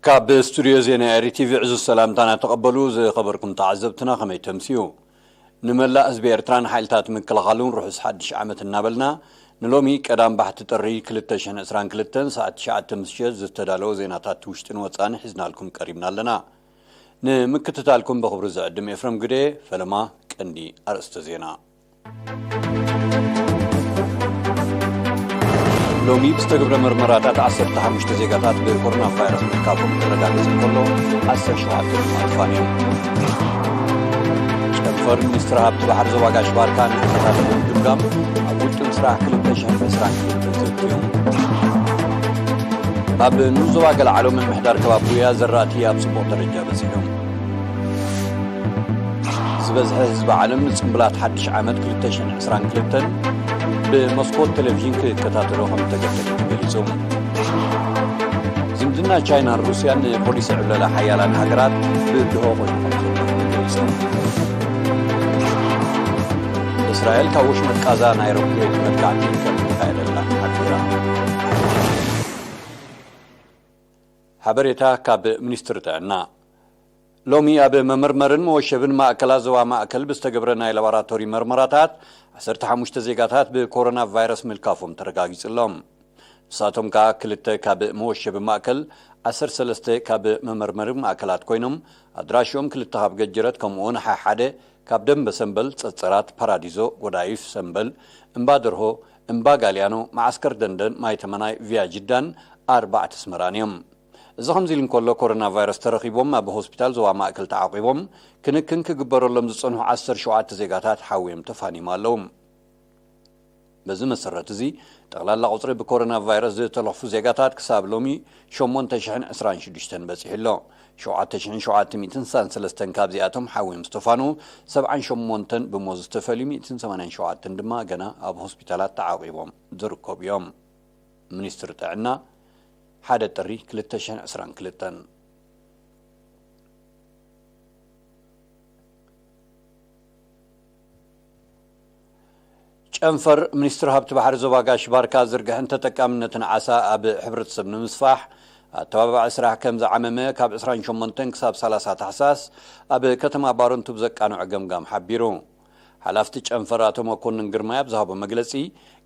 ካብ ስቱድዮ ዜና ኤሪ ቲቪ ዕዙዝ ሰላምታና ተቐበሉ። ዝኸበርኩም ተዓዘብትና ከመይ ተምስዩ? ንመላእ ህዝቢ ኤርትራን ሓይልታት ምክልኻሉን ርሑስ ሓድሽ ዓመት እናበልና፣ ንሎሚ ቀዳም ባሕቲ ጥሪ ክልተ ሽሕን ዕስራን ክልተን ሰዓት ትሽዓተ ምሽት ዝተዳለወ ዜናታት ውሽጥን ወጻእን ሒዝናልኩም ቀሪብና ኣለና። ንምክትታልኩም ብኽብሪ ዝዕድም ኤፍረም ግደ። ፈለማ ቀንዲ ኣርእስተ ዜና። ሎሚ ብዝተገብረ መርመራታት ዓሰርተ ሓሙሽተ ዜጋታት ብኮሮና ቫይረስ ምርካቦም ክረጋገጽ እንከሎ፣ ዓሰርተ ሸውዓተ ድማ ተፋንዮም። ጨንፈር ሚኒስትሪ ሃብቲ ባሕሪ ዞባ ጋሽ ባርካ ንዝተኻተሉ ግምጋም ኣብ ውጥን ስራሕ ክልተ ሽሕን ዕስራን ክልተን ዘትዮም። ኣብ ንኡስ ዞባ ገለዓሎ ምምሕዳር ከባቢ ቡያ ዘራእቲ ኣብ ጽቡቕ ደረጃ በጺሖም። ዝበዝሐ ህዝቢ ዓለም ንጽምብላት ሓድሽ ዓመት ክልተ ሽሕን ዕስራን ክልተን ብመስኮት ቴሌቪዥን ክከታተሎ ከም እተገደደ ተገሊጹ። ዝምድና ቻይናን ሩስያን ንፖሊሲ ዕብለላ ሓያላን ሃገራት ብድሆ ኮይኑ ከም ዘሎ ተገሊጹ። እስራኤል ካብ ወሽመጥ ቃዛ ናይ ሮኬት መጥቃዕቲ ከም እተኻየደላ ሓቢራ። ሓበሬታ ካብ ሚኒስትሪ ጥዕና። ሎሚ ኣብ መመርመርን መወሸብን ማእከላት ዞባ ማእከል ብዝተገብረ ናይ ላቦራቶሪ መርመራታት ዓሰርተ ሓሙሽተ ዜጋታት ብኮሮና ቫይረስ ምልካፎም ተረጋጊጹ ኣሎ። ንሳቶም ከኣ ክልተ ካብ መወሸቢ ማእከል፣ ዓሰርተ ሰለስተ ካብ መመርመሪ ማእከላት ኮይኖም፣ ኣድራሽኦም ክልተ ካብ ገጀረት፣ ከምኡውን ሓ ሓደ ካብ ደንበ ሰምበል፣ ጸጸራት፣ ፓራዲዞ፣ ጎዳይፍ፣ ሰምበል፣ እምባ ደርሆ፣ እምባ ጋልያኖ፣ መዓስከር ደንደን፣ ማይ ተመናይ፣ ቪያ ጅዳን ኣርባዕተ ኣስመራን እዮም። እዚ ከምዚ ኢሉ እንከሎ፣ ኮሮና ቫይረስ ተረኺቦም ኣብ ሆስፒታል ዞባ ማእከል ተዓቂቦም ክንክን ክግበረሎም ዝጸንሑ ዓሰርተ ሸውዓተ ዜጋታት ሓውዮም ተፋኒዮም ኣለዉ። በዚ መሰረት እዚ፣ ጠቕላላ ቁጽሪ ብኮሮና ቫይረስ ዝተለኽፉ ዜጋታት ክሳብ ሎሚ ሸሞንተ ሽሕን ዕስራን ሽዱሽተን በጺሑ ኣሎ። ሸውዓተ ሽሕን ሸውዓተ ሚእትን ስሳን ሰለስተን ካብዚኣቶም ሓውዮም ዝተፋንዉ፣ ሰብዓን ሸሞንተን ብሞት ዝተፈልዩ፣ ሚእትን ሰማንያን ሸውዓተን ድማ ገና ኣብ ሆስፒታላት ተዓቂቦም ዝርከቡ እዮም። ሚኒስትሪ ጥዕና፣ ሓደ ጥሪ ክልተ ሽሕን ዕስራን ክልተን። ጨንፈር ሚኒስትሪ ሃብቲ ባሕሪ ዞባ ጋሽ ባርካ ዝርግሕን ተጠቃምነትን ዓሳ ኣብ ሕብረተሰብ ንምስፋሕ ኣተባባዒ ስራሕ ከም ዝዓመመ ካብ ዕስራን ሸሞንተን ክሳብ ሰላሳ ታሕሳስ ኣብ ከተማ ባረንቱ ብዘቃንዖ ገምጋም ሓቢሩ። ሓላፍቲ ጨንፈር ኣቶ መኮንን ግርማይ ኣብ ዝሃቦ መግለጺ፣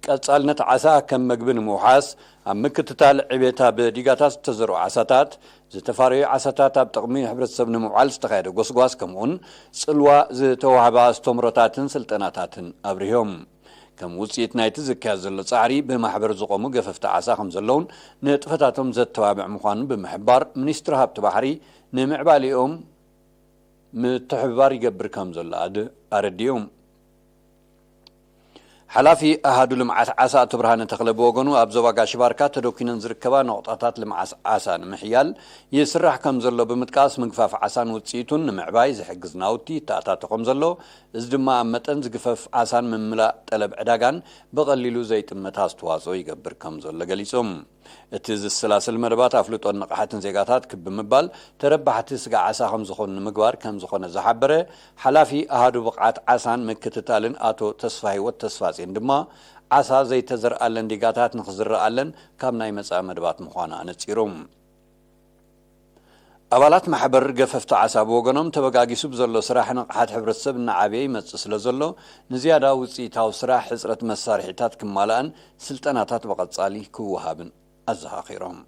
ቀጻልነት ዓሳ ከም መግቢ ንምውሓስ፣ ኣብ ምክትታል ዕቤት ኣብ ዲጋታት ዝተዘርኡ ዓሳታት፣ ዝተፋረዩ ዓሳታት ኣብ ጥቕሚ ሕብረተሰብ ንምውዓል ዝተኻየደ ጎስጓስ፣ ከምኡውን ጽልዋ ዝተዋህበ ኣስተምህሮታትን ስልጠናታትን ኣብሪሆም። ከም ውጽኢት ናይቲ ዝካየድ ዘሎ ጻዕሪ፣ ብማሕበር ዝቖሙ ገፈፍቲ ዓሳ ከም ዘለውን ንጥፈታቶም ዘተባብዕ ምዃኑን ብምሕባር፣ ሚኒስትሪ ሃብቲ ባሕሪ ንምዕባሌኦም ምትሕብባር ይገብር ከም ዘሎ ኣድ-፣ ኣረዲኡ። ሓላፊ ኣሃዱ ልምዓት ዓሳ ኣቶ ብርሃነ ተኽለ ብወገኑ፣ ኣብ ዞባ ጋሽ ባርካ ተደኲነን ዝርከባ ነቑጣታት ልምዓት ዓሳ ንምሕያል ይስራሕ ከም ዘሎ ብምጥቃስ፣ ምግፋፍ ዓሳን ውጽኢቱን ንምዕባይ ዝሕግዝ ናውቲ ይተኣታቶ ከም ዘሎ፣ እዚ ድማ ኣብ መጠን ዝግፈፍ ዓሳን ምምላእ ጠለብ ዕዳጋን ብቐሊሉ ዘይጥመት ኣስተዋጽኦ ይገብር ከም ዘሎ ገሊጹ። እቲ ዝሰላሰል መደባት ኣፍልጦን ንቕሓትን ዜጋታት ክብ ብምባል፣ ተረባሕቲ ስጋ ዓሳ ከም ዝኾኑ ንምግባር ከም ዝኾነ ዝሓበረ ሓላፊ ኣሃዱ ብቕዓት ዓሳን ምክትታልን ኣቶ ተስፋሂወት ተስፋጼን ድማ፣ ዓሳ ዘይተዘርኣለን ዲጋታት ንኽዝረኣለን ካብ ናይ መጻኢ መደባት ምዃኑ ኣነጺሩ። ኣባላት ማሕበር ገፈፍቲ ዓሳ ብወገኖም፣ ተበጋጊሱ ብዘሎ ስራሕ ንቕሓት ሕብረተሰብ እናዓበየ ይመጽእ ስለ ዘሎ፣ ንዝያዳ ውጽኢታዊ ስራሕ ሕጽረት መሳርሒታት ክማላእን ስልጠናታት ብቐጻሊ ክወሃብን ኣዘኻኺሮም።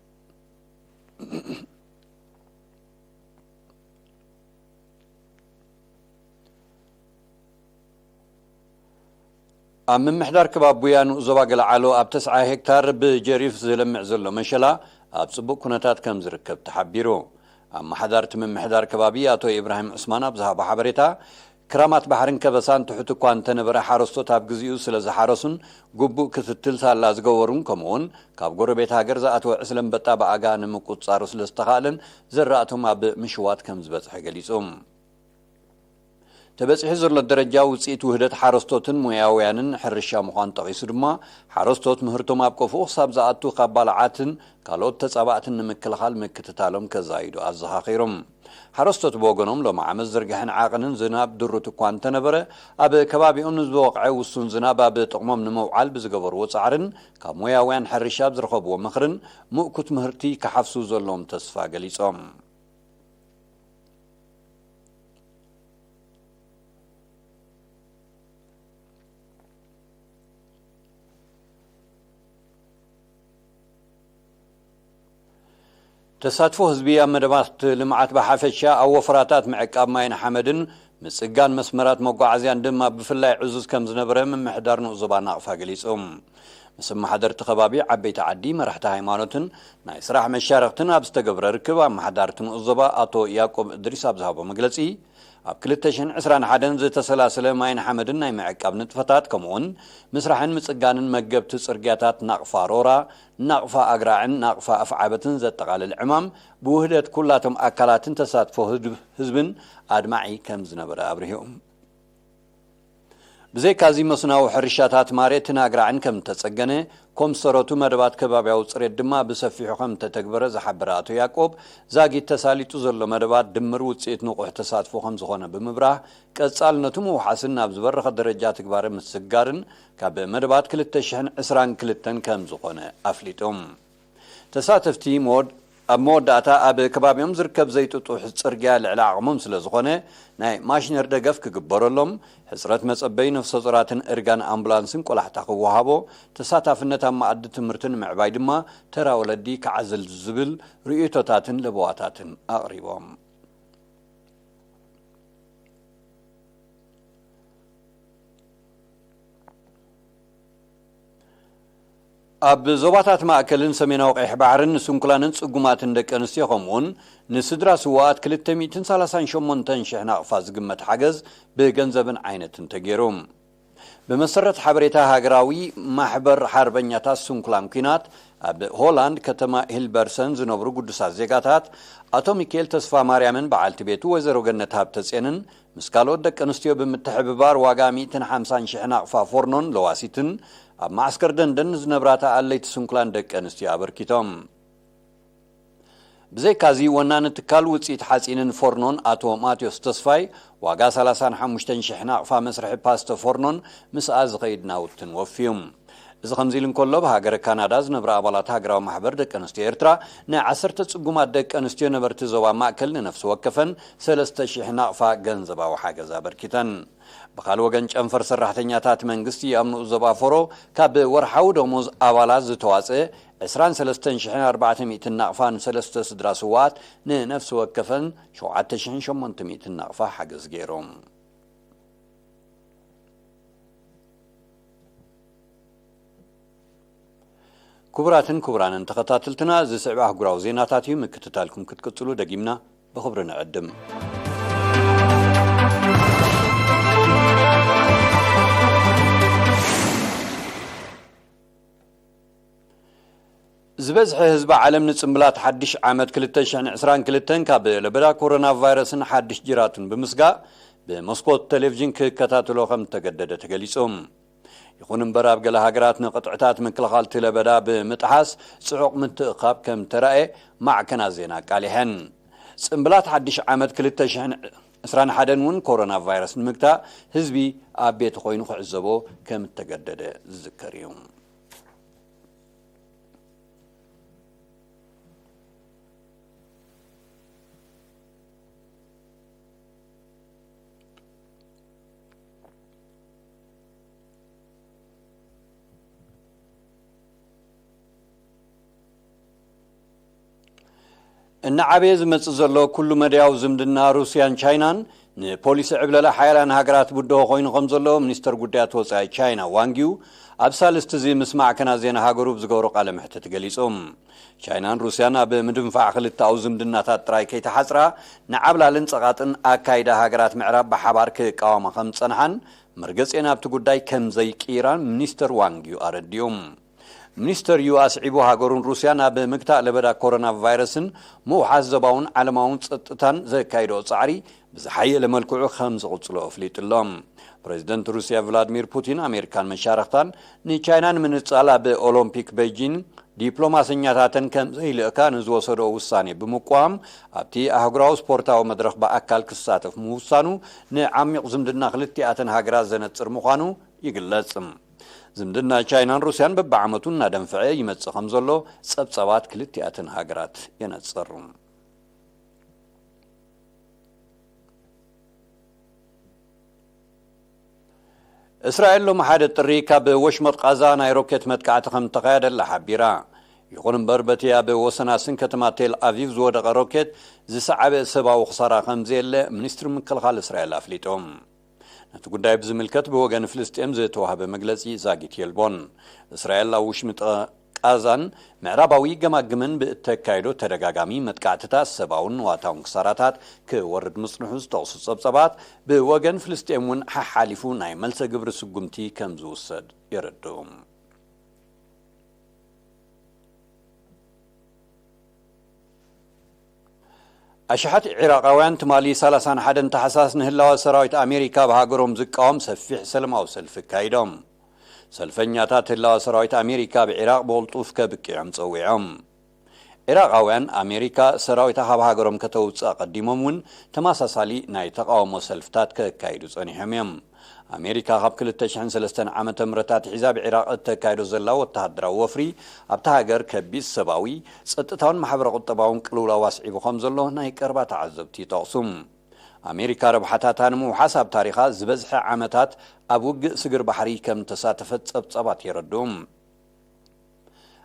ኣብ ምምሕዳር ከባቢ ቡያ ንኡስ ዞባ ገለዓሎ፣ ኣብ ተስዓ ሄክታር ብጀሪፍ ዝለምዕ ዘሎ መሸላ ኣብ ጽቡቕ ኩነታት ከም ዝርከብ ተሓቢሩ። ኣመሓዳርቲ ምምሕዳር ከባቢ ኣቶ ኢብራሂም ዑስማን ኣብ ዝሃቦ ሓበሬታ፣ ክራማት ባሕርን ከበሳን ትሑት እኳ እንተነበረ፣ ሓረስቶት ኣብ ግዜኡ ስለ ዝሓረሱን ግቡእ ክትትል ሳላ ዝገበሩን፣ ከምኡውን ካብ ጎረቤት ሃገር ዝኣተወ ዕስለ ኣንበጣ ብኣጋ ንምቁጽጻሩ ስለ ዝተኻእለን፣ ዘራእቶም ኣብ ምሽዋት ከም ዝበጽሐ ገሊጹ። ተበጺሑ ዘሎ ደረጃ ውጽኢት ውህደት ሓረስቶትን ሞያውያንን ሕርሻ ምዃኑ ጠቒሱ ድማ፣ ሓረስቶት ምህርቶም ኣብ ቆፎ ክሳብ ዝኣቱ ካብ ባልዓትን ካልኦት ተጻባእትን ንምክልኻል ምክትታሎም ከዛይዱ ኣዘኻኺሮም። ሓረስቶት ብወገኖም፣ ሎም ዓመት ዝርግሐን ዓቕንን ዝናብ ድሩት እኳ እንተነበረ፣ ኣብ ከባቢኦም ንዝወቕዐ ውሱን ዝናብ ኣብ ጥቕሞም ንምውዓል ብዝገበርዎ ጻዕርን ካብ ሞያውያን ሕርሻ ኣብ ዝረኸብዎ ምኽርን ምእኩት ምህርቲ ክሓፍሱ ዘለዎም ተስፋ ገሊጾም። ተሳትፎ ህዝቢ ኣብ መደባት ልምዓት ብሓፈሻ፣ ኣብ ወፈራታት ምዕቃብ ማይን ሓመድን ምጽጋን መስመራት መጓዓዝያን ድማ ብፍላይ ዕዙዝ ከም ዝነበረ ምምሕዳር ንኡስ ዞባ ናቕፋ ገሊጹ። ምስ ኣመሓደርቲ ከባቢ፣ ዓበይቲ ዓዲ፣ መራሕቲ ሃይማኖትን ናይ ስራሕ መሻርኽትን ኣብ ዝተገብረ ርክብ፣ ኣመሓዳርቲ ንኡስ ዞባ ኣቶ ያዕቆብ እድሪስ ኣብ ዝሃቦ መግለጺ፣ ኣብ ክልተ ሽሕን ዕስራን ሓደን ዝተሰላሰለ ማይን ሓመድን ናይ ምዕቃብ ንጥፈታት፣ ከምኡውን ምስራሕን ምጽጋንን መገብቲ ጽርግያታት ናቕፋ ሮራ፣ ናቕፋ ኣግራዕን ናቕፋ ኣፍዓበትን ዘጠቓልል ዕማም፣ ብውህደት ኩላቶም ኣካላትን ተሳትፎ ህዝብ-፣ ህዝብን ኣድማዒ ከም ዝነበረ ኣብሪሁ። ብዘይካዚ፣ መስኖዊ ሕርሻታት ማሬትን ኣግራዕን ከም እተጸገነ፣ ኮምሰረቱ መደባት ከባብያዊ ጽሬት ድማ ብሰፊሑ ከም እተተግበረ ዝሓበረ ኣቶ ያዕቆብ፣ ዛጊት ተሳሊጡ ዘሎ መደባት ድምር ውጽኢት ንቑሕ ተሳትፎ ከም ዝኾነ ብምብራህ፣ ቀጻልነቱ ምውሓስን ናብ ዝበረኸ ደረጃ ትግባረ ምስግጋርን ካብ መደባት ክልተ ሽሕን ዕስራን ክልተን ከም ዝኾነ ኣፍሊጡ። ተሳተፍቲ መወድ-፣ ኣብ መወዳእታ፣ ኣብ ከባቢኦም ዝርከብ ዘይጥጡሕ ጽርግያ ልዕሊ ዓቕሞም ስለ ዝኾነ፣ ናይ ማሽነር ደገፍ ክግበረሎም፣ ሕጽረት መጸበይ ነፍሰ ጡራትን እርጋን ኣምቡላንስን ቆላሕታ ክወሃቦ፣ ተሳታፍነት ኣብ መኣዲ ትምህርትን ምዕባይ ድማ ተራ ወለዲ ክዓዝል ዝብል ርእይቶታትን ለበዋታትን ኣቕሪቦም። ኣብ ዞባታት ማእከልን ሰሜናዊ ቀይሕ ባሕርን ንስንኩላንን ጽጉማትን ደቂ ኣንስትዮ፣ ከምኡውን ንስድራ ስዉኣት ክልተ ሚእትን ሰላሳን ሸሞንተን ሽሕ ናቕፋ ዝግመት ሓገዝ ብገንዘብን ዓይነትን ተገይሩ። ብመሰረት ሓበሬታ ሃገራዊ ማሕበር ሓርበኛታት ስንኩላን ኲናት፣ ኣብ ሆላንድ ከተማ ሂልበርሰን ዝነብሩ ግዱሳት ዜጋታት ኣቶ ሚካኤል ተስፋ ማርያምን በዓልቲ ቤቱ ወይዘሮ ገነት ሃብተጼንን ምስ ካልኦት ደቂ ኣንስትዮ ብምትሕብባር ዋጋ ሚእትን ሓምሳን ሽሕ ናቕፋ ፎርኖን ለዋሲትን ኣብ ማዕስከር ደንደን ንዝነብራ ተኣለይቲ ስንኩላን ደቂ ኣንስትዮ ኣበርኪቶም። ብዘይካዚ፣ ወናኒ ትካል ውጽኢት ሓጺንን ፎርኖን ኣቶ ማቴዎስ ተስፋይ፣ ዋጋ ሰላሳን ሓሙሽተን ሽሕ ናቕፋ መስርሒ ፓስተ ፎርኖን ምስኣ ዝኸይድ ናውትን ወፍዩ። እዚ ከምዚ ኢሉ እንከሎ፣ ኣብ ሃገረ ካናዳ ዝነብራ ኣባላት ሃገራዊ ማሕበር ደቂ ኣንስትዮ ኤርትራ፣ ንዓሰርተ ጽጉማት ደቂ ኣንስትዮ ነበርቲ ዞባ ማእከል ንነፍሲ ወከፈን ሰለስተ ሽሕ ናቕፋ ገንዘባዊ ሓገዝ ኣበርኪተን። ብኻልእ ወገን፣ ጨንፈር ሰራሕተኛታት መንግስቲ ኣብ ንኡስ ዞባ ፎሮ፣ ካብ ወርሓዊ ደሞዝ ኣባላት ዝተዋጽአ ዕስራን ሰለስተን ሽሕን ኣርባዕተ ሚእትን ናቕፋ ንሰለስተ ስድራ ስውኣት፣ ንነፍሲ ወከፈን ሸውዓተ ሽሕን ሸሞንተ ሚእትን ናቕፋ ሓገዝ ገይሮም። ክቡራትን ክቡራንን ተኸታተልትና፣ ዝስዕብ ኣህጉራዊ ዜናታት እዩ። ምክትታልኩም ክትቅጽሉ ደጊምና ብኽብሪ ንዕድም። ዝበዝሐ ህዝቢ ዓለም ንጽምብላት ሓድሽ ዓመት ክልተ ሽሕን ዕስራን ክልተን ካብ ለበዳ ኮሮና ቫይረስን ሓድሽ ጅራቱን ብምስጋእ፣ ብመስኮት ቴሌቪዥን ክከታተሎ ከም እተገደደ ተገሊጹ። ይኹን እምበር፣ ኣብ ገለ ሃገራት ንቕጥዕታት ምክልኻል እቲ ለበዳ ብምጥሓስ ጽዑቕ ምትእኻብ ከም ተራእየ ማዕከናት ዜና ኣቃሊሐን። ጽምብላት ሓድሽ ዓመት ክልተ ሽሕን ዕስራን ሓደን እውን ኮሮና ቫይረስ ንምግታእ ህዝቢ ኣብ ቤቱ ኮይኑ ክዕዘቦ ከም እተገደደ ዝዝከር እዩ። እናዓበየ ዝመጽእ ዘሎ ኩሉ መዳያዊ ዝምድና ሩስያን ቻይናን ንፖሊሲ ዕብለላ ሓያላን ሃገራት ብድሆ ኮይኑ ከም ዘሎ ሚኒስተር ጉዳያት ወጻኢ ቻይና ዋንጊው ኣብ ሳልስቲ እዚ ምስ ማዕከናት ዜና ሃገሩ ብዝገብሮ ቃለ መሕትት ገሊጹ። ቻይናን ሩስያን ኣብ ምድንፋዕ ክልተኣዊ ዝምድናታት ጥራይ ከይተሓጽራ፣ ንዓብላልን ጸቓጥን ኣካይዳ ሃገራት ምዕራብ ብሓባር ክቃወማ ከም ዝጸንሓን መርገጺኤን ኣብቲ ጉዳይ ከም ዘይቅይራን ሚኒስተር ዋንጊው ኣረዲኡ። ሚኒስተር ዩ ኣስዒቡ፣ ሃገሩን ሩስያን ኣብ ምግታእ ለበዳ ኮሮና ቫይረስን ምውሓስ ዞባውን ዓለማውን ጸጥታን ዘካይድኦ ጻዕሪ ብዝሓየለ መልክዑ ከም ዝቕጽሎ ኣፍሊጡ ኣሎ። ፕሬዚደንት ሩስያ ቭላድሚር ፑቲን፣ ኣሜሪካን መሻርኽታን ንቻይና ንምንጻል ኣብ ኦሎምፒክ ቤጂን ዲፕሎማሰኛታተን ከም ዘይልእካ ንዝወሰዶ ውሳኔ ብምቋም፣ ኣብቲ ኣህጉራዊ ስፖርታዊ መድረኽ ብኣካል ክሳተፍ ምውሳኑ ንዓሚቕ ዝምድና ክልቲኣተን ሃገራት ዘነጽር ምዃኑ ይግለጽ። ዝምድና ቻይናን ሩስያን በብዓመቱ እናደንፍዐ ይመጽእ ከም ዘሎ ጸብጻባት ክልቲኣተን ሃገራት የነጽር። እስራኤል ሎሚ ሓደ ጥሪ ካብ ወሽመጥ ቃዛ ናይ ሮኬት መጥቃዕቲ ከም እተኻየደላ ሓቢራ። ይኹን እምበር፣ በቲ ኣብ ወሰናስን ከተማ ቴል ኣቪቭ ዝወደቐ ሮኬት ዝሰዓበ ሰብኣዊ ክሳራ ከም ዘየለ ሚኒስትሪ ምክልኻል እስራኤል ኣፍሊጡ። ነቲ ጉዳይ ብዝምልከት ብወገን ፍልስጤም ዝተዋህበ መግለጺ ዛጊት የልቦን። እስራኤል ኣብ ውሽምጥ ቃዛን ምዕራባዊ ገማግምን ብእተካይዶ ተደጋጋሚ መጥቃዕትታት ሰብኣውን ንዋታውን ክሳራታት ክወርድ ምጽንሑ ዝጠቕሱ ጸብጸባት፣ ብወገን ፍልስጤም እውን ሓሓሊፉ ናይ መልሰ ግብሪ ስጉምቲ ከም ዝውሰድ የረድኡ። ኣሽሓት ዒራቓውያን ትማሊ ሰላሳን ሓደን ታሕሳስ ንህላወ ሰራዊት ኣሜሪካ ኣብ ሃገሮም ዝቃወም ሰፊሕ ሰላማዊ ሰልፊ ኣካይዶም። ሰልፈኛታት ህላወ ሰራዊት ኣሜሪካ ኣብ ዒራቕ ብቕልጡፍ ከብቅዖም ጸዊዖም። ዒራቓውያን፣ ኣሜሪካ ሰራዊታ ካብ ሃገሮም ከተውጽእ ኣቐዲሞም እውን ተመሳሳሊ ናይ ተቓውሞ ሰልፍታት ከካይዱ ጸኒሖም እዮም። ኣሜሪካ ካብ ክልተ ሽሕን ሰለስተን ዓመተ ምህረት ኣትሒዛ ኣብ ዒራቕ እተካይዶ ዘላ ወተሃደራዊ ወፍሪ ኣብታ ሃገር ከቢድ ሰብኣዊ፣ ጸጥታውን ማሕበረ ቁጠባውን ቅልውላው ኣስዒቡ ከም ዘሎ ናይ ቀረባ ተዓዘብቲ ይጠቕሱ። ኣሜሪካ ረብሓታታ ንምውሓስ ኣብ ታሪኻ ዝበዝሐ ዓመታት ኣብ ውግእ ስግር ባሕሪ ከም ተሳተፈት ጸብጻባት የረድኡ።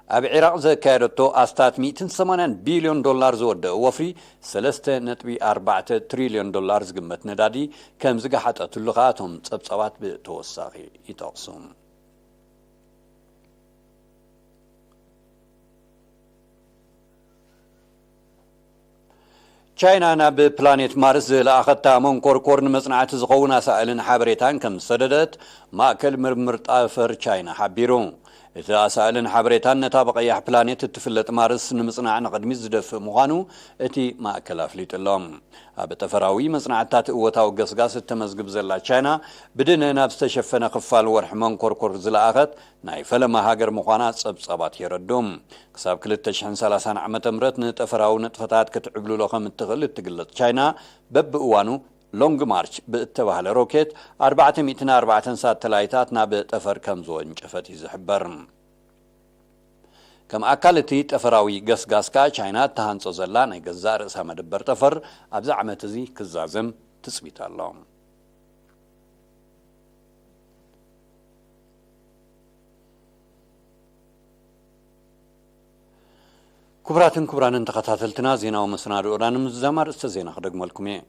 ኣብ ዒራቕ ዘካየደቶ ኣስታት ሚእትን ሰማንያን ቢልዮን ዶላር ዝወደአ ወፍሪ፣ ሰለስተ ነጥቢ ኣርባዕተ ትሪልዮን ዶላር ዝግመት ነዳዲ ከም ዝገሓጠትሉ ከኣ እቶም ጸብጻባት ብተወሳኺ ይጠቕሱ። ቻይና ናብ ፕላኔት ማርስ ዝለኣኸታ መንኮርኮር ንመጽናዕቲ ዝኸውን ኣሳእልን ሓበሬታን ከም ዝሰደደት ማእከል ምርምር ጠፈር ቻይና ሓቢሩ። እቲ ኣሳእልን ሓበሬታን ነታ ብቐያሕ ፕላኔት እትፍለጥ ማርስ ንምጽናዕ ንቕድሚት ዝደፍእ ምዃኑ እቲ ማእከል ኣፍሊጡ ኣሎ። ኣብ ጠፈራዊ መጽናዕትታት እወታዊ ገስጋስ እተመዝግብ ዘላ ቻይና፣ ብድነ ናብ ዝተሸፈነ ክፋል ወርሒ መንኮርኮር ዝለኣኸት ናይ ፈለማ ሃገር ምዃና ጸብጻባት የረድኡ። ክሳብ ክልተ ሽሕን ሰላሳን ዓመተ ምህረት ንጠፈራዊ ንጥፈታት ክትዕብልሎ ከም እትኽእል እትግለጽ ቻይና፣ በብእዋኑ ሎንግ ማርች ብእተባህለ ሮኬት ኣርባዕተ ሚእትን ኣርባዕተን ሳተላይታት ናብ ጠፈር ከም ዝወንጨፈት እዩ ዝሕበር። ከም ኣካል እቲ ጠፈራዊ ገስጋስ ከኣ፣ ቻይና እትሃንጾ ዘላ ናይ ገዛእ ርእሳ መደበር ጠፈር ኣብዚ ዓመት እዚ ክዛዘም ትጽቢት ኣሎ። ክቡራትን ክቡራንን ተኸታተልትና፣ ዜናዊ መሰናድኦና ንምዝዛም ኣርእስተ ዜና ክደግመልኩም እየ።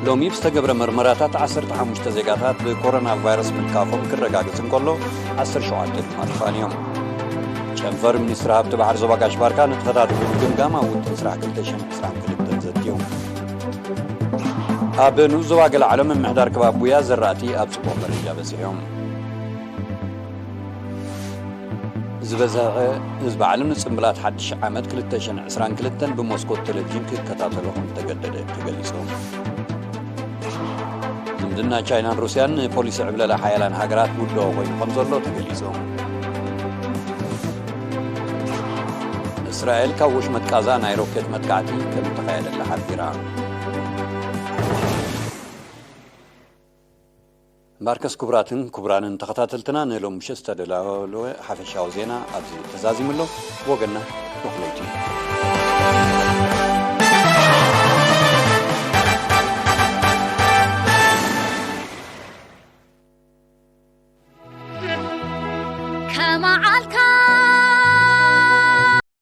ሎሚ ብዝተገብረ መርመራታት ዓሰርተ ሓሙሽተ ዜጋታት ብኮሮና ቫይረስ ምልካፎም ክረጋገጽ እንከሎ፣ ዓሰርተ ሸውዓተ ድማ ድፋን እዮም። ጨንፈር ሚኒስትሪ ሃብቲ ባሕሪ ዞባ ጋሽ ባርካ ንጥፈታት ብምግምጋም ኣብ ውጥን ስራሕ ክልተ ሽሕን ዕስራን ክልተን ዘትዩ። ኣብ ንኡስ ዞባ ገለ ዓለም ምምሕዳር ከባቢ ቡያ ዘራእቲ ኣብ ጽቡቕ ደረጃ በጺሖም። ዝበዝሐ ህዝቢ ዓለም ንጽምብላት ሓድሽ ዓመት ክልተ ሽሕን ዕስራን ክልተን ብመስኮት ቴሌቪዥን ክከታተሎ ከም ዝተገደደ ተገሊጹ። ዝምድና ቻይናን ሩስያን ንፖሊሲ ዕብለላ ሓያላን ሃገራት ውድኦ ኮይኑ ከም ዘሎ ተገሊጹ። እስራኤል ካብ ወሽመጥ ቃዛ ናይ ሮኬት መጥቃዕቲ ከም እተኻየደላ ሓቢራ። እምበኣርከስ ክቡራትን ክቡራንን ተኸታተልትና፣ ንሎሚ ምሸት ዝተዳለወ ሓፈሻዊ ዜና ኣብዚ ተዛዚሙ ኣሎ። ብወገንና ሩኽ ለይቲ። ከመዓልካ